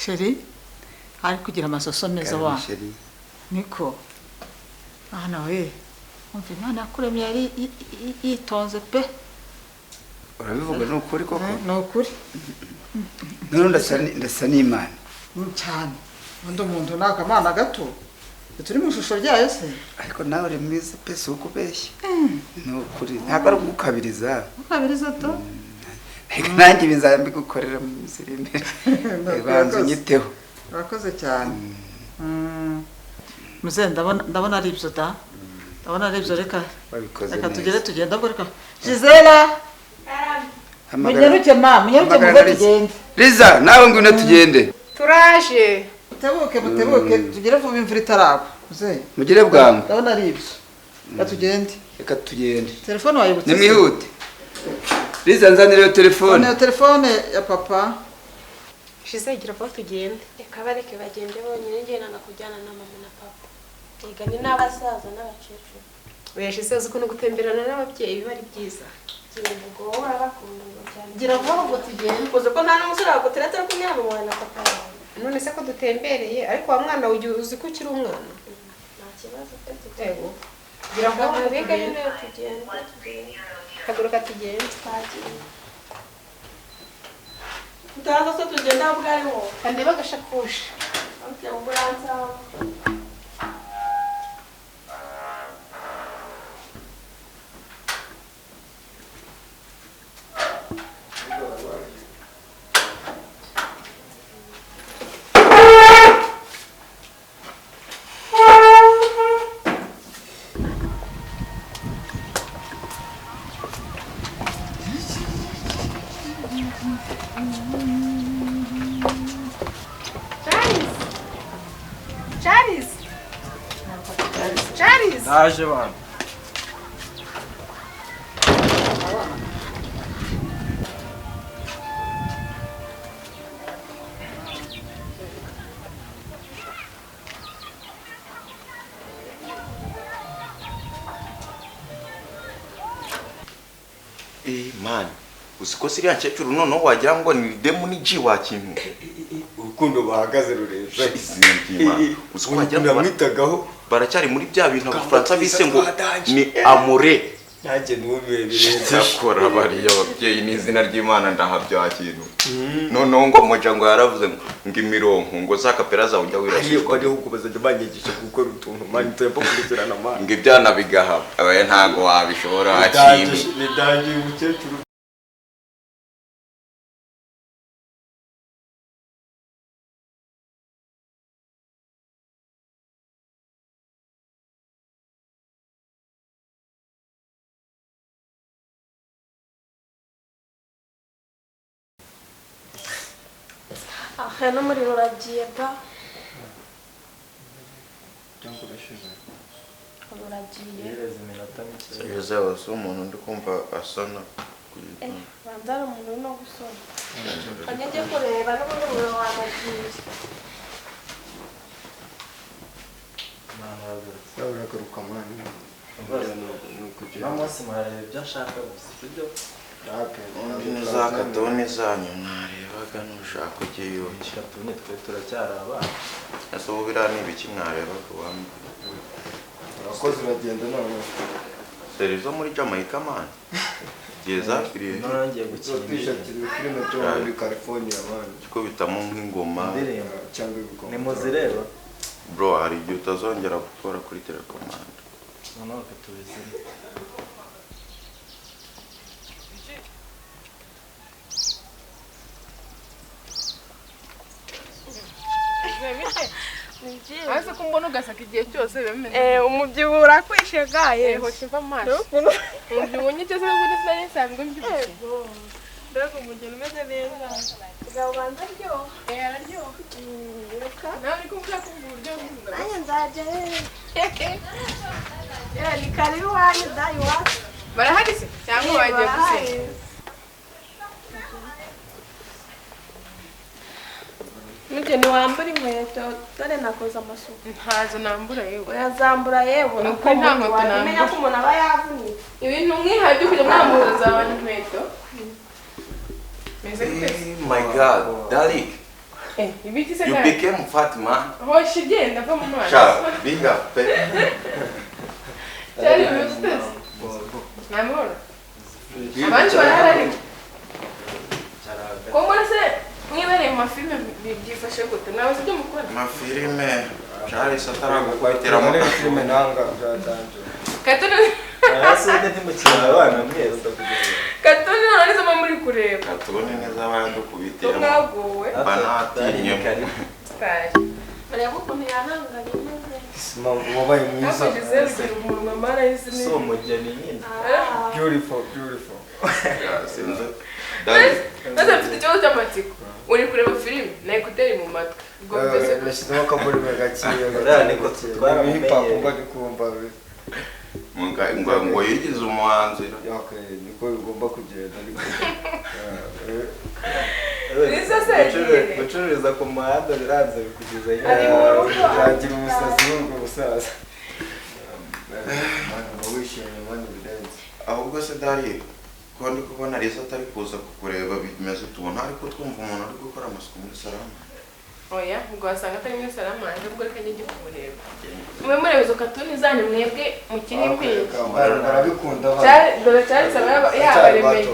Chéri, ari kugira amasoso meza wa. Chéri. Niko. Mwana we, umva, Imana yakuremye yari yitonze pe. Urabivuga ni ukuri koko? Ni ukuri. None ndasa n'Imana. Cyane. Undi muntu ni akamana gato. Turi mu ishusho ryayo se. Ariko nawe uri mwiza pe, si ukubeshya, ni ukuri, ntabwo ari ugukabiriza. Ukabiriza to. Ariko nanjye ibi nzajya mbigukorera mu minsi iri imbere, banza unyiteho. Urakoze cyane. Muzehe, ndabona ari ibyo da. Ndabona ari ibyo, reka. Wabikoze Reka neza. tugere tugenda ubwo, reka. Gisela, Hamagara- munyaruke ma, munyaruke hamagara muze na Liza. tugende. Liza, nawe ngwino tugende. Turaje. Mutebuke, mutebuke, tugere vuba imvura itaragwa. Muzehe. Mugire bwangu. Ndabona ari ibyo. Reka tugende. Reka tugende. Telefone wayibutse se? Nimwihute. Liza, nzanira iyo telefone. Iyo telefone ya papa. Shize, gira vuba tugende. Reka bareke bagende bonyine, njye nanga kujyana na mama na papa. Ega ni n'abasaza n'abakecuru. Oya Shize, uzi ukuntu gutemberana n'ababyeyi biba ari byiza. Gira ubwo wowe urabakunda ngo cyane. Gira vuba ubwo tugende. Uzi ko nta n'umusore waguteretse ari kumwe na mama wawe na papa wawe. None se ko dutembereye, ariko wa mwana we ujya uzi ko ukiri umwana. Nta kibazo pe, tugende. Yego, gira vuba Abagabo biga tugende. nyine, tugende tugende. Haguruka tugende. Twagiye. Utaza se tugende aho bwari wowe. Kandeba agashakoshi. Okay, ubwo uransaba. Charles, Charles, Charles! Ndaje bana. Eh man, uzi ko siriya nkecuru noneho wagira ngo ni demu ni G wa kintu. Urukundo bahagaze rurenze. Izina ry'Imana. Uzi ko wagira ngo Ndamwitagaho. baracyari muri bya bintu abafaransa bise ngo Twadanje. ni amour. Nanjye numiwe birenze. Cyakora bariya babyeyi n'izina ry'Imana ndahabya wa kintu. Noneho ngo moja ngo yaravuze ngo imironko ngo za kapera zawe ujya Ariyo wirasishwa. bariho ubwo bazajya banyigisha gukora utuntu, man, turabakurikirana, man. Ngo ibyana bigahaba. Abaye ntago wabishobora wa kintu. Nidangiye umukecuru. Aha n'umuriro uragiye ba. Uragiye. Iminota mike. Serize wese umuntu ndi kumva asona. Eh, banza hari umuntu urimo gusona. Kajya njye kureba n'ubundi umuriro wanagiye. Imana yahagurutse. Nawe uragaruka, man. Ni ukugenda. Uno munsi murareba ibyo nshaka gusa, sibyo? Undi ni za katoni zanyu mwarebaga, nushaka ujye yuki. Katuni twe turacyari abana. Ese ubu biriya ni ibiki mwarebaga wambi? Urakoze, uragenda noneho. Seri zo muri Jamaica, man. Igihe zapfiriye. Noneho ngiye gukina indirimbo. Twishakira ibifilime byo muri California, man. Kubitamo nk'ingoma. Indirimbo. Cyangwa ibikombe. Nimuzireba. Bro, hari igihe utazongera gukora kuri telekomande. Noneho reka tubizime. Aze ko mbona ugasaka igihe cyose biba bimeze. Eh, umubyibuho urakwishe ga yewe. Hoshi mva amaso. Umubyibuho unyigeze ubundi sinari nsanzwe mbyibushye. Mbega umugeni umeze neza. Ubwo ubanza aryoha. Eh, araryoha. Reka. Nawe uri kumva kumva uburyo bwiza. Nanjye nzajya eh. Ni karibu iwanyu da, iwacu. Barahari se cyangwa bagiye gusenga? Mugeni, wambura inkweto, dore nakoze amasuku. Ntazo nambura yewe. Uyazambura yewe. Ni ukuri nta nkweto nambura. Umenya ko umuntu aba yavunitse. Ibintu mwihaye byo kujya mwambuza abantu inkweto. Meze gute se? My God, Dalik. Ibiki se You kandi? became fat, man. Hoshi genda va mu mazi. Sha, big up pe. Cyari bimeze. Ni amahoro. Abandi barahari ariko. Ko mbona se mwibereye mu mafilime byifashe gute? Mwabuze ibyo mukora? Amafilime Charles ataragukubitira Muri filime nanga byatangiye. Katoni Hasi ntimukina abana mwese. Katoni none nizo mba muri kureba. Katubone neza Ko bayadukubitiramo. mwagowe. Banatinye. Sitari. Bareba ukuntu yananganye neza. Sima wabaye mwiza. Hakurya zeru ugira umunwa mara y'isi Si umugeni nyine. Beautiful, beautiful. Sinzi. Daddy. Maze mfite ikibazo cy'amatsiko. Uri kureba filime na ekuteri mu matwi. Ubwo byose Nashyizemo akavolume gakeya. Uriya niko twaramumenyereye. Hip hop mba ndi kumva. Ngo yigize umuhanzi. Okay, niko bigomba kugenda ariko. Lisa se yagiye. Gucururiza ku muhanda biranze bikugeza Ari mu rugo. Yagira umusazi w'ubwo busaza. Mwana uba wishimye mwana birenze. Ahubwo se Dari, ko ndi kubona Lisa atari kuza kukureba bimeze tubona ariko twumva umuntu ari gukora amasuku muri salama. Oya, ubwo wasanga atari muri salamanje, ubwo reka njye kumureba. Mube mureba izo katuni zanyu mwebwe mukiri impinja. Barabikunda abana. Dore Charles aba yabaremeye.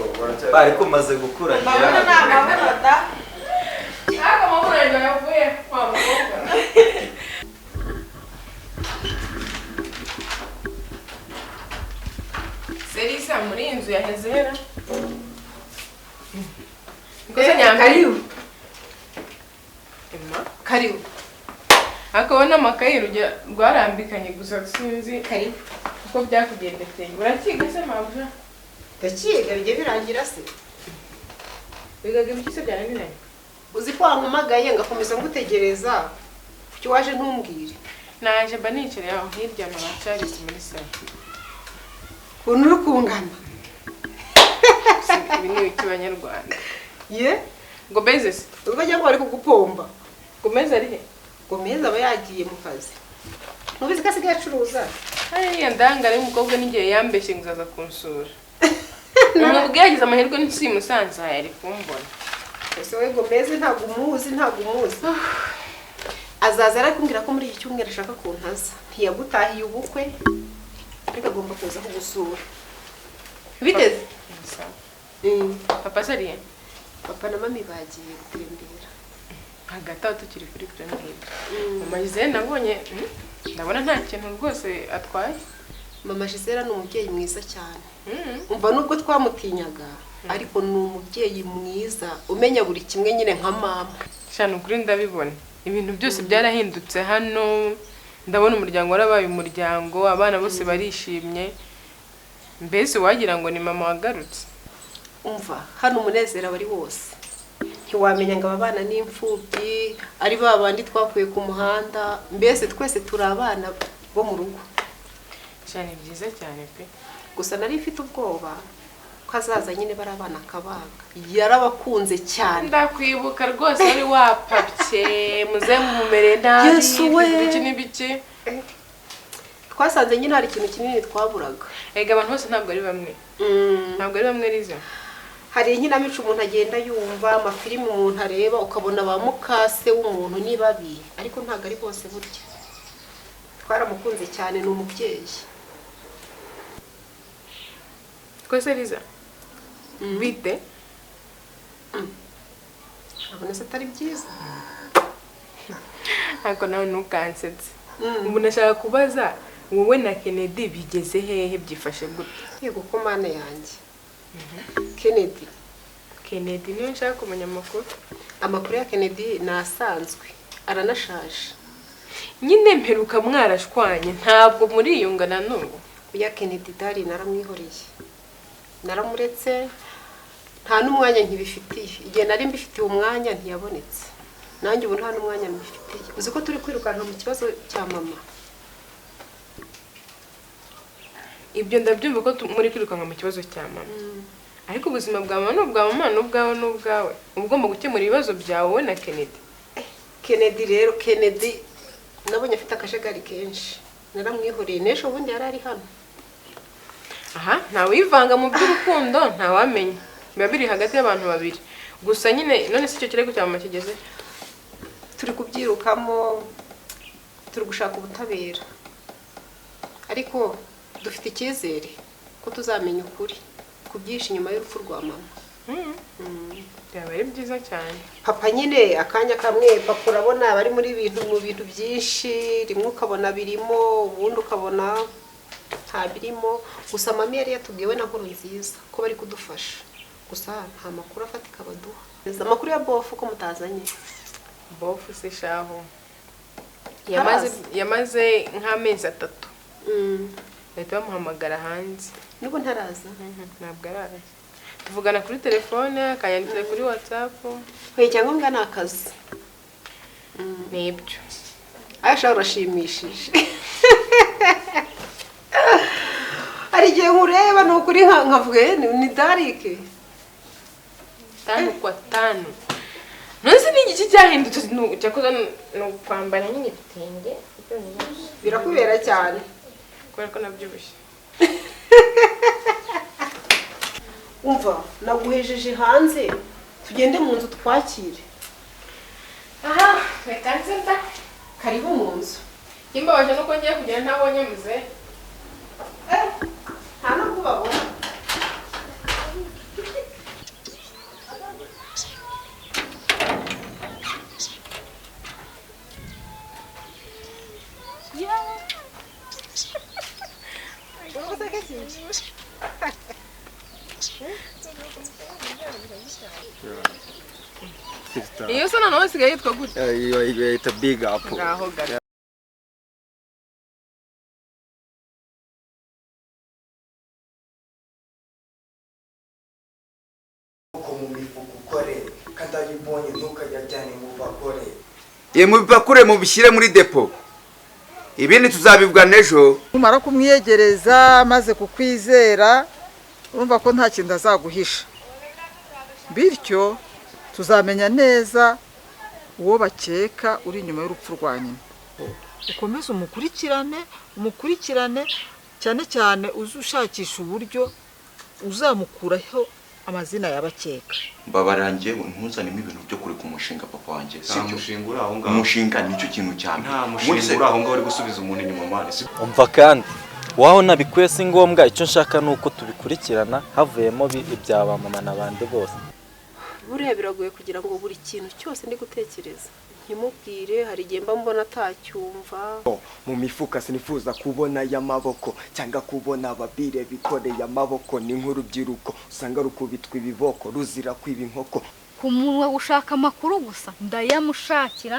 Bari kumaze gukura. Mbabona ni amabuno da. Ariko amabuno yanjye yavuye kwa mukobwa. Serisa muri iyi nzu ya Hezera. Nikoze nyambere. Karibu. Emma. Karibu. Akabona amakayi rujya rwarambikanye gusa sinzi Karibu. uko byakugendekeye. Urakiga se mabuja? Ndakiga bijya birangira se. Wigaga ibiki se byananiranye? Uzi ko wampamagaye ngakomeza ngutegereza. Kuki waje ntumbwire? Naje mba nicareye aho hirya na ba Charles muri salo. Ukuntu uri kungana. Ibi ni ibiki banyarwanda. Ye? Gomez se? Ubwo cyangwa bari kugupomba. Gomez ari he? Gomez aba yagiye mu kazi. Ntubizi ko asigaye acuruza? Hariya ndangara y'umukobwa n'igihe yambeshye ngo uzaza kunsura. Umubwiye yagize amahirwe nsimusanze aha yari kumbona. Ese we Gomez ntabwo umuzi, ntabwo umuzi. Azaza arakubwira ko muri iki cyumweru ashaka kuntaza. Ntiyagutahiye ubukwe, ariko agomba kuza kugusura. Biteze? Papa se ari he? Papa na mami bagiye gutembera. Hagati aho tukiri kuri ibyo ngibyo. Mama Gisele nabonye, ndabona nta kintu rwose atwaye. Mama Gisele ni umubyeyi mwiza cyane. Umva nubwo twamutinyaga, ariko ni umubyeyi mwiza umenya buri kimwe nyine nka mama. Shana ukuri ndabibona. Ibintu byose byarahindutse hano. Ndabona umuryango warabaye umuryango, abana bose barishimye. Mbese wagira ngo ni mama wagarutse. Umva hano umunezero wari wose. Ntiwamenya ngo aba bana n'imfubyi ari ba bandi twakuye ku muhanda, mbese twese turi abana bo mu rugo. Cyane byiza cyane pe. Gusa nari mfite ubwoba ko azaza nyine bari abana akabaga. Yarabakunze cyane. Ndakwibuka rwose wari wapapye, muze mumere nabi. Yesu we. Ibiki n'ibiki. Twasanze nyine hari ikintu kinini twaburaga. Ega abantu bose ntabwo ari bamwe. Ntabwo ari bamwe rizo. Hari inkinamico umuntu agenda yumva, amafilimi umuntu areba ukabona ba mukase w'umuntu ni babi, ariko ntabwo ari bose burya. Twaramukunze cyane ni umubyeyi. Twese Liza. Bite? Abona se atari byiza. Ariko nawe ntukansetse. Ubu nashaka kubaza wowe na Kennedy bigeze hehe byifashe gute? Yego ko mana yanjye. Kennedy. Kennedy niwe nshaka kumenya amakuru. Amakuru ya Kennedy nasanzwe, aranashaje. Nyine mperuka mwarashwanye, ntabwo muriyungana n'ubu. Oya Kennedy dari naramwihoreye. Naramuretse nta n'umwanya nkibifitiye. Igihe nari mbifitiye umwanya ntiyabonetse. Nanjye ubu nta n'umwanya mbifitiye. Uzi ko turi kwirukanka mu kibazo cya mama. Ibyo ndabyumva ko muri kwirukanka mu kibazo cya mama. Ariko ubuzima bwa mama n'ubwa mama n'ubwawe n'ubwawe. Uba ugomba gukemura ibibazo byawe wowe na Kennedy. Kennedy rero Kennedy nabonye afite akajagari kenshi. Naramwihoreye n'ejo bundi yari ari hano. Aha, ntawivanga mu by'urukundo, ntawamenya. Biba biri hagati y'abantu babiri. Gusa nyine none si icyo kirego cya mama kigeze? Turi kubyirukamo, turi gushaka ubutabera, ariko dufite icyizere ko tuzamenya ukuri ku byinshi nyuma y'urupfu rwa mama. Byaba ari byiza cyane. Papa nyine akanya kamwe, papa urabona bari muri bintu mu bintu byinshi, rimwe ukabona birimo, ubundi ukabona nta birimo. Gusa mami yari yatubwiwe na nkuru nziza ko bari kudufasha, gusa nta makuru afatika baduha. Amakuru ya bofu ko mutazanye? Bofu se shaho yamaze nk'amezi 3, bahita bamuhamagara hanze. Nubu ntaraza? Ntabwo araza. Tuvugana kuri telefone, akanyandikira kuri WhatsApp. Oya, icyangombwa ni akazi. Nibyo. Ayasha urashimishije. Hari igihe nkureba ni ukuri nkavuga ni Darike. 5 kwa 5. Nonese ni iki cyahindutse? Cyakoze ni ukwambara nyine ibitenge birakubera cyane kubera ko nabyibushye. Umva, naguhejeje hanze, tugende mu nzu twakire. Aha, reka nze nda. Karibu mu nzu. Imbabaje nuko ngiye kugenda ntabonye muze. Nta no kubabona. Iyo se noneho isigaye yitwa gute? Iyo yita Big Up. Ngaho gato. Mu mifuka ukore kandi ayo ubonye ntukayajyane mu bagore. Ye mubipakure mubishyire muri depo, ibindi tuzabivuga n'ejo. Numara kumwiyegereza maze kukwizera, urumva ko nta kintu azaguhisha, bityo tuzamenya neza uwo bakeka uri inyuma y'urupfu rwa nyina. Ukomeze umukurikirane, umukurikirane cyane cyane uze ushakisha uburyo uzamukuraho amazina y'abakeka. Mbabarangiye ntuzanemo ibintu byo kureka umushinga papa wanjye, sibyo? Umushinga uri aho ngaho. Umushinga nicyo kintu cyane. Nta mushinga uri aho ngaho uri gusubiza umuntu inyuma mani. Umva kandi waho nabikuye si ngombwa, icyo nshaka ni uko tubikurikirana havuyemo ibya ba mama n'abandi bose. Buriya biragoye kugira ngo buri kintu cyose ndi gutekereza nkimubwire, hari igihe mba mbona atacyumva. Mu mifuka sinifuza kubona y'amaboko cyangwa kubona ababire bikoreye amaboko, ni nk'urubyiruko usanga rukubitwa ibiboko ruzira kwiba inkoko. Ku munwa gushaka amakuru gusa ndayamushakira.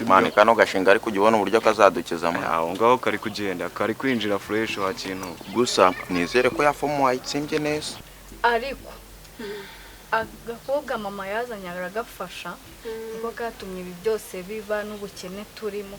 Mani kano gashinga ariko ujya ubona uburyo kazadukizamo. Aho ngaho kari kugenda, kari kwinjira fresh wa kintu. Gusa nizere ko yafomu wayitsimbye neza. Ariko agakobwa mama yazanye aragafasha, niko katumye ibi byose biba n'ubukene turimo.